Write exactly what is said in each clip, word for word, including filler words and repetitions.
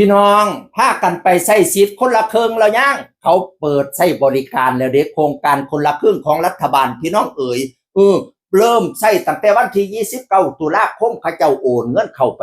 พี่น้อง พากันไปใช้สิทธิ์คนละครึ่งแล้วยัง เขาเปิดใช้บริการแล้วเด้ โครงการคนละครึ่งของรัฐบาล พี่น้องเอ๋ย เออ เริ่มใช้ตั้งแต่วันที่ยี่สิบเก้าตุลาคม เขาเจ้าโอนเงินเข้าไป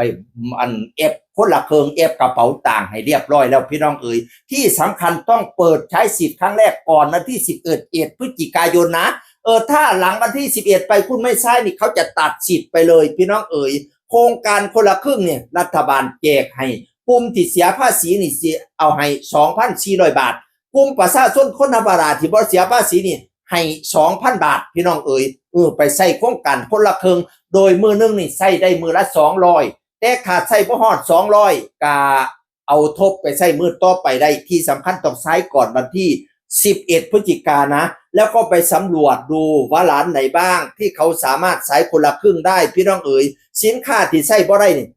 อันแอปคนละครึ่ง แอปกระเป๋าตังค์ให้เรียบร้อยแล้ว พี่น้องเอ๋ย ที่สำคัญต้องเปิดใช้สิทธิ์ครั้งแรกก่อนวันที่สิบเอ็ด เอ็ดพฤศจิกายนนะ เออ ถ้าหลังวันที่สิบเอ็ดไปคุณไม่ใช้นี่ เขาจะตัดสิทธิ์ไปเลย พี่น้องเอ๋ย โครงการคนละครึ่งเนี่ย รัฐบาลแจกให้กลุ่มที่เสียภาษีนี่สิเอาให้ สองพันสี่ร้อยบาท กลุ่มประชาชนคนธรรมดาที่บ่เสียภาษีนี่ให้ สองพันบาท พี่น้องเอ๋ย เออ ไปใช้โครงการคนละครึ่ง โดยมื้อหนึ่งนี่ใช้ได้มื้อละสองร้อย แต่ถ้าใช้บ่ฮอดสองร้อย ก็เอาทบไปใช้มื้อต่อไปได้ ที่สำคัญต้องใช้ก่อนวันที่สิบเอ็ดพฤศจิกายนนะ แล้วก็ไปสำรวจดูว่าร้านไหนบ้างที่เขาสามารถใช้คนละครึ่งได้ พี่น้องเอ๋ย สินค้าที่ใช้บ่ได้นี่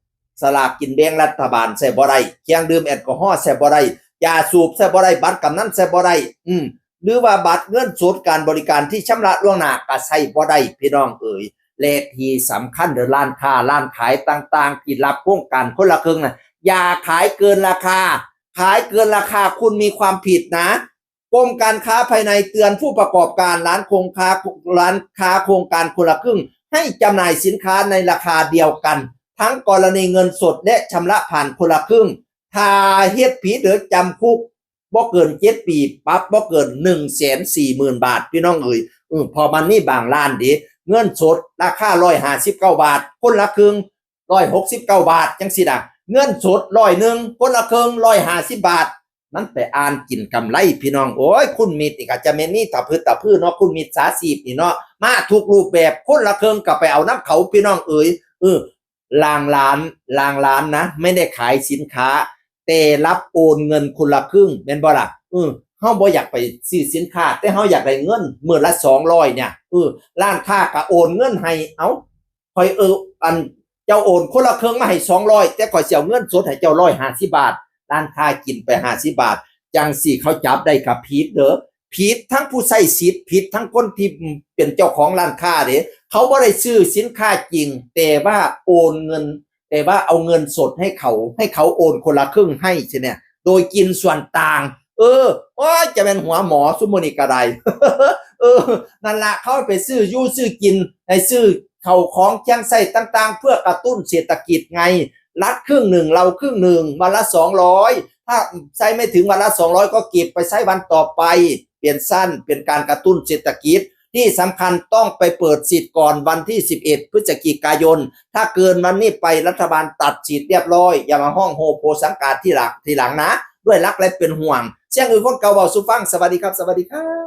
สลากกินแบ่งรัฐบาลใช้บ่ได้ เครื่องดื่มแอลกอฮอล์ใช้บ่ได้ ยาสูบใช้บ่ได้ บัตรกำนันใช้บ่ได้ อืม หรือว่าบัตรเงินสดการบริการที่ชำระล่วงหน้าก็ใช้บ่ได้ พี่น้องเอ๋ย และที่สำคัญเด้อ ร้านค้าร้านขายต่างๆ ที่รับโครงการคนละครึ่งนะ อย่าขายเกินราคา ขายเกินราคาคุณมีความผิดนะ กรมการค้าภายในเตือนผู้ประกอบการร้านโครงค้า ร้านค้าโครงการคนละครึ่ง ให้จำหน่ายสินค้าในราคาเดียวกัน ทั้งกรณีเงินสดและชำระผ่านคนละครึ่ง ถ้าเฮ็ดผิดเด้อ จำคุกบ่เกินเจ็ดปี ปรับบ่เกินหนึ่งแสนสี่หมื่นบาท พี่น้องเอ๋ย เออ เพราะมันมีบางร้านเด้ เงินสดราคาร้อยห้าสิบเก้าบาท คนละครึ่ง ร้อยหกสิบเก้าบาท จังซี่นะ เงินสดร้อยหนึ่ง คนละครึ่ง ร้อยห้าสิบบาท มันไปอ่านกินกำไร พี่น้อง โอ้ย คุณมิตรนี่ก็จะแม่นมีตะพึดตะพือเนาะ คุณมิตรสาชีพนี่เนาะ มาทุกรูปแบบ คนละครึ่งก็ไปเอานำเขา พี่น้องเอ๋ย เออ ลางร้าน ลางร้านนะ ไม่ได้ขายสินค้า แต่รับโอนเงินคนละครึ่ง แม่นบ่ล่ะ เออ เฮาบ่อยากไปซื้อสินค้า แต่เฮาอยากได้เงินมื้อละสองร้อยเนี่ย เออ ร้านค้าก็โอนเงินให้ เอ้า ข่อย เออ อัน เจ้าโอนคนละครึ่งมาให้สองร้อย แต่ข่อยสิเอาเงินสดให้เจ้าร้อยห้าสิบบาท ร้านค้ากินไปห้าสิบบาท จังซี่เขาจับได้ก็ผิดเด้อ ผิดทั้งผู้ใช้สิทธิ์ ผิดทั้งคนที่เป็นเจ้าของร้านค้าเด้ เขาบ่ได้ซื้อสินค้าจริง แต่ว่าโอนเงิน แต่ว่าเอาเงินสดให้เขา ให้เขาโอนคนละครึ่งให้ ใช่เนี่ย โดยกินส่วนต่าง เออ โอ้ย จะเป็นหัวหมอซุมื้อนี้ก็ได้ เออ นั่นละ เขาไปซื้ออยู่ซื้อกิน ให้ซื้อเข้าของเครื่องใช้ต่างๆ เพื่อกระตุ้นเศรษฐกิจไง รัฐครึ่งหนึ่ง เราครึ่งหนึ่ง วันละสองร้อย ถ้าใช้ไม่ถึงวันละสองร้อย ก็เก็บไปใช้วันต่อไป เปลี่ยนสั้น เป็นการกระตุ้นเศรษฐกิจ ที่สำคัญต้องไปเปิดสิทธิ์ก่อนวันที่สิบเอ็ดพฤศจิกายน ถ้าเกินวันนี้ไปรัฐบาลตัดสิทธิ์เรียบร้อย อย่ามาฮ้องโฮโพสังกาทีหลัง ทีหลังนะ ด้วยรักและเป็นห่วง เสียงอื่นคนเก่าเว้าสู่ฟัง สวัสดีครับ สวัสดีครับ